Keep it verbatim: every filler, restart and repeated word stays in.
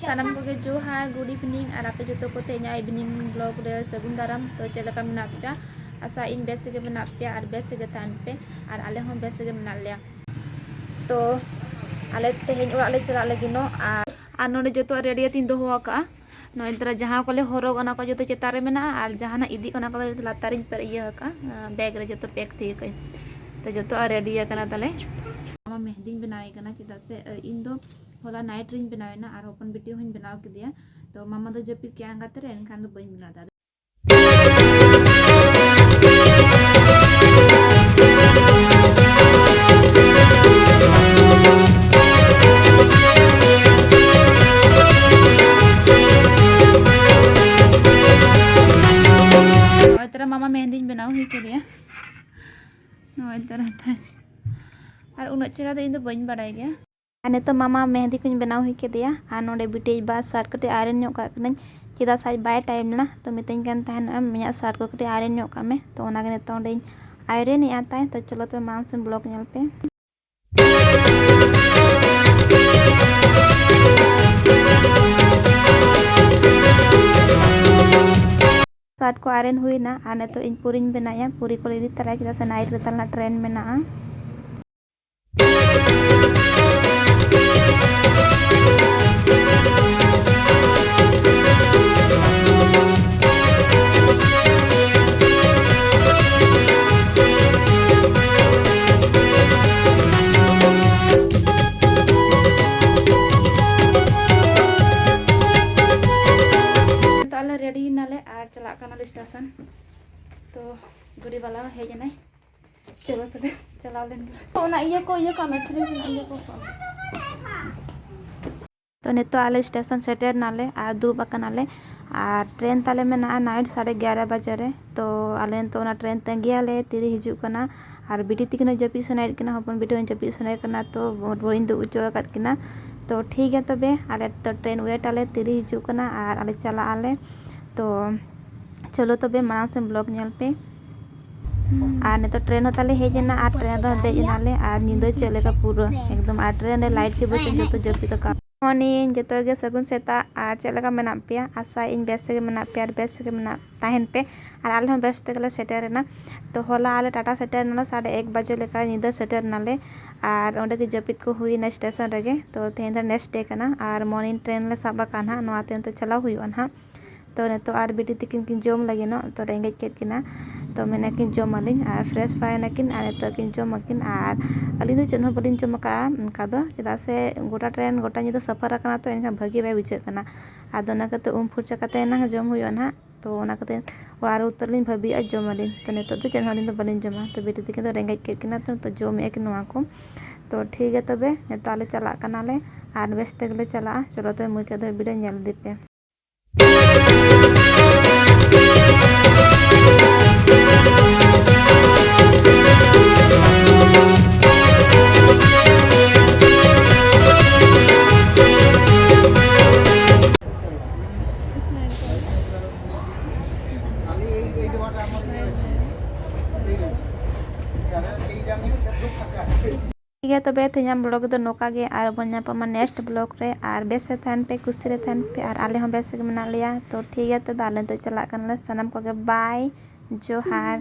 ᱥᱟᱱᱟᱢ ᱠᱚᱜᱮ ᱡᱚᱦᱟᱨ, good evening, ᱟᱨ ᱟᱯᱮ ᱡᱚᱛᱚ ᱠᱚᱛᱮ ᱤᱧᱟᱹᱜ evening vlog ᱨᱮ ᱥᱟᱹᱜᱩᱱ ᱫᱟᱨᱟᱢ᱾ ᱛᱚ ᱪᱮᱫ ᱞᱮᱠᱟ ᱢᱮᱱᱟᱜ ᱯᱮᱭᱟ? ᱟᱥᱟ ᱤᱧ ᱵᱮᱥ ᱜᱮ ᱢᱮᱱᱟᱜ ᱯᱮᱭᱟ ᱟᱨ ᱵᱮᱥ ᱜᱮ ᱛᱟᱦᱮᱱ ᱯᱮ, ᱟᱨ ᱟᱞᱮ ᱦᱚᱸ ᱵᱮᱥ ᱜᱮ ᱢᱮᱱᱟᱜ ᱞᱮᱭᱟ᱾ ᱛᱚ ᱟᱞᱮ ᱛᱮᱦᱮᱧ ᱚᱲᱟᱜ ᱞᱮ ᱪᱟᱞᱟᱜ ᱞᱟᱹᱜᱤᱫᱚᱜ, ᱟᱨ ᱟᱨ ᱱᱚᱰᱮ ᱡᱚᱛᱚᱣᱟᱜ ready ᱠᱟᱛᱮᱧ ᱫᱚᱦᱚ ᱟᱠᱟᱫᱼᱟ᱾ ᱱᱚᱜᱼᱚᱭ ᱛᱚᱨᱟ ᱡᱟᱦᱟᱸ ᱠᱚᱞᱮ ᱦᱚᱨᱚᱜᱟ ᱚᱱᱟ ᱠᱚ ᱡᱚᱛᱚ ᱪᱮᱛᱟᱱ ᱨᱮ ᱢᱮᱱᱟᱜᱼᱟ, ᱟᱨ ᱡᱟᱦᱟᱱᱟᱜ ᱤᱫᱤ ᱠᱚ ᱚᱱᱟ ᱠᱚᱫᱚ ᱡᱚᱛᱚ ᱞᱟᱛᱟᱨᱤᱧ ᱯᱮ-, ᱤᱭᱟᱹ ᱟᱠᱟᱫᱼᱟ, bag ᱨᱮ ᱡᱚᱛᱚ pack ᱛᱷᱤᱭᱟᱹ ᱠᱟᱜᱼᱟᱹᱧ᱾ ᱛᱚ ᱡᱚᱛᱚᱣᱟᱜ ready ᱟᱠᱟᱱᱟ ᱛᱟᱞᱮ᱾ ᱢᱟᱢᱟ ᱢᱮᱦᱫᱤᱧ ᱵᱮᱱᱟᱣ ᱟᱭ ᱠᱟᱱᱟ, ᱪᱮᱫᱟᱜ ᱥᱮ, ᱟᱹ, ᱤᱧ ᱫᱚ ᱦᱚᱞᱟ night ᱨᱤᱧ ᱵᱮᱱᱟᱣ ᱮᱱᱟ ᱟᱨ ᱦᱚᱯᱚᱱ ᱵᱤᱴᱤ ᱦᱚᱸᱧ ᱵᱮᱱᱟᱣ ᱠᱮᱫᱮᱭᱟ᱾ ᱛᱚ ᱢᱟᱢᱟ ᱫᱚ ᱡᱟᱹᱯᱤᱫ ᱠᱮᱫᱼᱟ ᱟᱸᱜᱟᱛ ᱨᱮ, ᱮᱱᱠᱷᱟᱱ ᱫᱚ ᱵᱟᱹᱧ ᱵᱮᱱᱟᱣ ᱫᱟᱲᱮᱭᱟᱫᱟ᱾ ᱱᱚᱜᱼᱚᱭ ᱛᱚᱨᱟ ᱢᱟᱢᱟ ᱢᱮᱦᱫᱤᱧ ᱵᱮᱱᱟᱣ ᱦᱩᱭ ᱠᱮᱫᱮᱭᱟ᱾ ᱱᱚᱜᱼᱚᱭ ᱛᱚᱨᱟ ᱛᱟᱭ᱾ ᱟᱨ ᱩᱱᱟᱹᱜ ᱪᱮᱦᱨᱟ ᱫᱚ ᱤᱧ ᱫᱚ ᱵᱟᱹᱧ ᱵᱟᱲᱟᱭ ᱜᱮᱭᱟ᱾ ᱟᱨ ᱱᱤᱛᱚᱜ ᱢᱟᱢᱟ ᱢᱮᱦᱫᱤ ᱠᱚᱧ ᱵᱮᱱᱟᱣ ᱦᱩᱭ ᱠᱮᱫᱮᱭᱟ᱾ ᱟᱨ ᱱᱚᱰᱮ ᱵᱤᱴᱤ ᱵᱟ shirt ᱠᱟᱹᱴᱤᱡ iron ᱧᱚᱜ ᱠᱟᱜ ᱠᱟᱹᱱᱟᱹᱧ, ᱪᱮᱫᱟᱜ ᱥᱮ ᱟᱡ ᱵᱟᱭ time ᱞᱮᱱᱟ᱾ ᱛᱚ ᱢᱤᱛᱟᱹᱧ ᱠᱟᱱ ᱛᱟᱦᱮᱱᱚᱜ ᱮᱢ, ᱤᱧᱟᱹᱜ shirt ᱠᱚ ᱠᱟᱹᱴᱤᱡ iron ᱧᱚᱜ ᱠᱟᱜ ᱢᱮ᱾ ᱛᱚ ᱚᱱᱟᱜᱮ ᱱᱤᱛᱚᱜ ᱚᱸᱰᱮᱧ iron ᱮᱫᱼᱟ ᱛᱟᱭ᱾ ᱛᱚ ᱪᱚᱞᱚ ᱛᱚᱵᱮ ᱢᱟᱲᱟᱝ ᱥᱮᱫ vlog ᱧᱮᱞ ᱯᱮ᱾ Shirt ᱠᱚ iron ᱦᱩᱭᱱᱟ ᱟᱨ ᱱᱤᱛᱚᱜ ᱤᱧ ᱯᱩᱨᱤᱧ ᱵᱮᱱᱟᱣᱮᱫᱼᱟ᱾ ᱯᱩᱨᱤ ᱠᱚᱞᱮ ᱤᱫᱤ ᱛᱟᱨᱟᱭᱟ, ᱪᱮᱫᱟᱜ ᱥᱮ night ᱨᱮ ᱛᱟᱞᱟ train ᱢᱮᱱᱟᱜᱼᱟ᱾ ᱛᱚ ᱟᱞᱮ ready ᱮᱱᱟᱞᱮ ᱟᱨ ᱪᱟᱞᱟᱜ ᱠᱟᱱᱟᱞᱮ station᱾ ᱛᱚ ᱜᱟᱹᱰᱤ ᱵᱟᱞᱟ ᱦᱮᱡ ᱮᱱᱟᱭ᱾ ᱪᱚᱞᱚ ᱛᱚᱵᱮ, ᱪᱟᱞᱟᱣ ᱞᱮᱱ ᱜᱮ᱾ ᱚᱱᱟ ᱤᱭᱟᱹ ᱠᱚ, ᱤᱭᱟᱹ ᱠᱚ, mattress ᱨᱮᱱᱟᱜ ᱤᱭᱟᱹ ᱠᱚ᱾ ᱛᱚ ᱱᱤᱛᱚᱜ ᱟᱞᱮ station ᱥᱮᱴᱮᱨ ᱱᱟᱞᱮ ᱟᱨ ᱫᱩᱲᱩᱵ ᱟᱠᱟᱱᱟᱞᱮ᱾ ᱟᱨ train ᱛᱟᱞᱮ ᱢᱮᱱᱟᱜᱼᱟ night ᱥᱟᱲᱮ ᱮᱜᱟᱨᱚ ᱵᱟᱡᱮ ᱨᱮ᱾ ᱛᱚ ᱟᱞᱮ ᱱᱤᱛᱚᱜ ᱚᱱᱟ train ᱛᱟᱺᱜᱤᱭᱟᱞᱮ, ᱛᱤᱨᱮ ᱦᱤᱡᱩᱜ ᱠᱟᱱᱟ᱾ ᱟᱨ ᱵᱤᱴᱤ ᱛᱤᱠᱤᱱ ᱦᱚᱸ ᱡᱟᱹᱯᱤᱫ ᱥᱟᱱᱟᱭᱮᱫ ᱠᱤᱱᱟ, ᱦᱚᱯᱚᱱ ᱵᱤᱴᱤ ᱦᱚᱸ ᱡᱟᱹᱯᱤᱫ ᱥᱟᱱᱟᱭᱮᱫ ᱠᱟᱱᱟ, ᱛᱚ ᱵᱟᱹᱧ ᱫᱩᱲᱩᱵ ᱦᱚᱪᱚ ᱟᱠᱟᱫ ᱠᱤᱱᱟ᱾ ᱛᱚ ᱴᱷᱤᱠ ᱜᱮᱭᱟ ᱛᱚᱵᱮ, ᱟᱞᱮ ᱛᱚ train wait ᱟᱞᱮ, ᱛᱤᱨᱮ ᱦᱤᱡᱩᱜ ᱠᱟᱱᱟ ᱟᱨ ᱟᱞᱮ ᱪᱟᱞᱟᱜ ᱟᱞᱮ᱾ ᱛᱚ ᱪᱚᱞᱚ ᱛᱚᱵᱮ ᱢᱟᱲᱟᱝ ᱥᱮᱫ vlog ᱧᱮᱞ ᱯᱮ᱾ ᱟᱨ ᱱᱤᱛᱚᱜ train ᱦᱚᱸ ᱛᱟᱞᱮ ᱦᱮᱡ ᱮᱱᱟ ᱟᱨ train ᱨᱮᱦᱚᱸ ᱫᱮᱡ ᱮᱱᱟᱞᱮ ᱟᱨ ᱧᱤᱫᱟᱹ ᱪᱮᱫ ᱞᱮᱠᱟ ᱯᱩᱨᱟᱹ ᱮᱠᱫᱚᱢ, ᱟᱨ train ᱨᱮ light ᱠᱮᱵᱚᱞ ᱪᱚᱝ ᱡᱚᱛᱚ ᱡᱟᱹᱯᱤᱫ ᱟᱠᱟᱫ᱾ Morning, ᱡᱚᱛᱚ ᱜᱮ ᱥᱟᱹᱜᱩᱱ ᱥᱮᱛᱟᱜ᱾ ᱟᱨ ᱪᱮᱫ ᱞᱮᱠᱟ ᱢᱮᱱᱟᱜ ᱯᱮᱭᱟ? ᱟᱥᱟᱭᱟᱹᱧ ᱵᱮᱥ ᱜᱮ ᱢᱮᱱᱟᱜ ᱯᱮᱭᱟ ᱟᱨ ᱵᱮᱥ ᱜᱮ ᱢᱮᱱᱟᱜ ᱛᱟᱦᱮᱱ ᱯᱮ᱾ ᱟᱨ ᱟᱞᱮ ᱦᱚᱸ ᱵᱮᱥ ᱛᱮᱜᱮᱞᱮ ᱥᱮᱴᱮᱨ ᱮᱱᱟ᱾ ᱛᱚ ᱦᱚᱞᱟ ᱟᱞᱮ ᱴᱟᱴᱟ ᱥᱮᱴᱮᱨ ᱮᱱᱟᱞᱮ ᱥᱟᱲᱮ ᱮᱠ ᱵᱟᱡᱮ ᱞᱮᱠᱟ ᱧᱤᱫᱟᱹ ᱥᱮᱴᱮᱨ ᱮᱱᱟᱞᱮ᱾ ᱟᱨ ᱚᱸᱰᱮ ᱜᱮ ᱡᱟᱹᱯᱤᱫ ᱠᱚ ᱦᱩᱭᱱᱟ ᱥᱴᱮᱥᱚᱱ ᱨᱮᱜᱮ᱾ ᱛᱚ ᱛᱮᱦᱮᱧ ᱫᱚ next day ᱠᱟᱱᱟ ᱟᱨ morning train ᱞᱮ ᱥᱟᱵ ᱟᱠᱟᱫᱼᱟ ᱱᱟᱦᱟᱜ, ᱱᱚᱣᱟ ᱛᱮ ᱱᱤᱛᱚᱜ ᱪᱟᱞᱟᱣ ᱦᱩᱭᱩᱜᱼᱟ ᱱᱟᱦᱟᱜ᱾ ᱛᱚ ᱱᱤᱛᱚᱜ ᱟᱨ ᱵᱤᱴᱤ ᱛᱤᱠᱤᱱ ᱠᱤᱱ ᱡᱚᱢ ᱞᱟᱹᱜᱤᱫ ᱱᱚᱜ, ᱛᱚ ᱨᱮᱸᱜᱮᱡ ᱠᱮᱫ ᱠᱤᱱᱟ᱾ ᱛᱚ ᱢᱮᱱᱟ ᱠᱤᱱ ᱡᱚᱢ ᱟᱹᱞᱤᱧ ᱟᱨ fresh ᱯᱷᱨᱟᱭ ᱮᱱᱟᱠᱤᱱ ᱟᱨ ᱱᱤᱛᱚᱜ ᱠᱤᱱ ᱡᱚᱢ ᱟᱹᱠᱤᱱ᱾ ᱟᱨ ᱟᱹᱞᱤᱧ ᱫᱚ ᱪᱮᱫ ᱦᱚᱸ ᱵᱟᱹᱞᱤᱧ ᱡᱚᱢ ᱟᱠᱟᱫᱼᱟ ᱚᱱᱠᱟ ᱫᱚ, ᱪᱮᱫᱟᱜ ᱥᱮ ᱜᱚᱴᱟ train ᱜᱚᱴᱟ ᱧᱤᱫᱟᱹ ᱥᱟᱯᱷᱟᱨ ᱟᱠᱟᱱᱟ, ᱛᱚ ᱮᱱᱠᱷᱟᱱ ᱵᱷᱟᱹᱜᱤ ᱵᱟᱭ ᱵᱩᱡᱷᱟᱹᱜ ᱠᱟᱱᱟ᱾ ᱟᱫᱚ ᱚᱱᱟ ᱠᱷᱟᱹᱛᱤᱨ ᱩᱢ ᱯᱷᱩᱨᱪᱟ ᱠᱟᱛᱮ ᱮᱱᱟᱝ ᱡᱚᱢ ᱦᱩᱭᱩᱜᱼᱟ ᱱᱟᱦᱟᱜ᱾ ᱛᱚ ᱚᱱᱟ ᱠᱷᱟᱹᱛᱤᱨ ᱚᱲᱟᱜ ᱨᱮ ᱩᱛᱟᱹᱨ ᱞᱤᱧ ᱵᱷᱟᱹᱵᱤᱭᱮᱫᱼᱟ ᱡᱚᱢ ᱟᱹᱞᱤᱧ᱾ ᱛᱚ ᱱᱤᱛᱚᱜ ᱫᱚ ᱪᱮᱫ ᱦᱚᱸ ᱟᱹᱞᱤᱧ ᱫᱚ ᱵᱟᱹᱞᱤᱧ ᱡᱚᱢᱟ᱾ ᱛᱚ ᱵᱤᱴᱤ ᱛᱤᱠᱤᱱ ᱫᱚ ᱨᱮᱸᱜᱮᱡ ᱠᱮᱫ ᱠᱤᱱᱟ, ᱛᱚ ᱱᱤᱛᱚᱜ ᱡᱚᱢᱮᱫᱼᱟ ᱠᱤᱱ ᱱᱚᱣᱟ ᱠᱚ᱾ ᱛᱚ ᱴᱷᱤᱠ ᱜᱮᱭᱟ ᱛᱚᱵᱮ, ᱱᱤᱛᱚᱜ ᱟᱞᱮ ᱪᱟᱞᱟᱜ ᱠᱟᱱᱟᱞᱮ ᱟᱨ ᱵᱮᱥ ᱛᱮᱜᱮᱞᱮ ᱪᱟᱞᱟᱜᱼᱟ᱾ ᱪᱚᱞᱚ ᱛᱚᱵᱮ ᱢᱩᱪᱟᱹᱫ ᱫᱷᱟᱹᱵᱤᱡ video ᱧᱮᱞ ᱤᱫᱤ ᱯᱮ᱾ ᱴᱷᱤᱠ ᱜᱮᱭᱟ ᱛᱚᱵᱮ, ᱛᱮᱦᱮᱧᱟᱜ vlog ᱫᱚ ᱱᱚᱝᱠᱟ ᱜᱮ, ᱟᱨ ᱵᱚᱱ ᱧᱟᱯᱟᱢᱟ next vlog ᱨᱮ᱾ ᱟᱨ ᱵᱮᱥ ᱨᱮ ᱛᱟᱦᱮᱱ ᱯᱮ, ᱠᱩᱥᱤ ᱨᱮ ᱛᱟᱦᱮᱱ ᱯᱮ, ᱟᱨ ᱟᱞᱮ ᱦᱚᱸ ᱵᱮᱥ ᱨᱮᱜᱮ ᱢᱮᱱᱟᱜ ᱞᱮᱭᱟ᱾ ᱛᱚ ᱴᱷᱤᱠ ᱜᱮᱭᱟ ᱛᱚᱵᱮ, ᱟᱞᱮ ᱫᱚ ᱪᱟᱞᱟᱜ ᱠᱟᱱᱟᱞᱮ ᱥᱟᱱᱟᱢ ᱠᱚᱜᱮ, bye, ᱡᱚᱦᱟᱨ᱾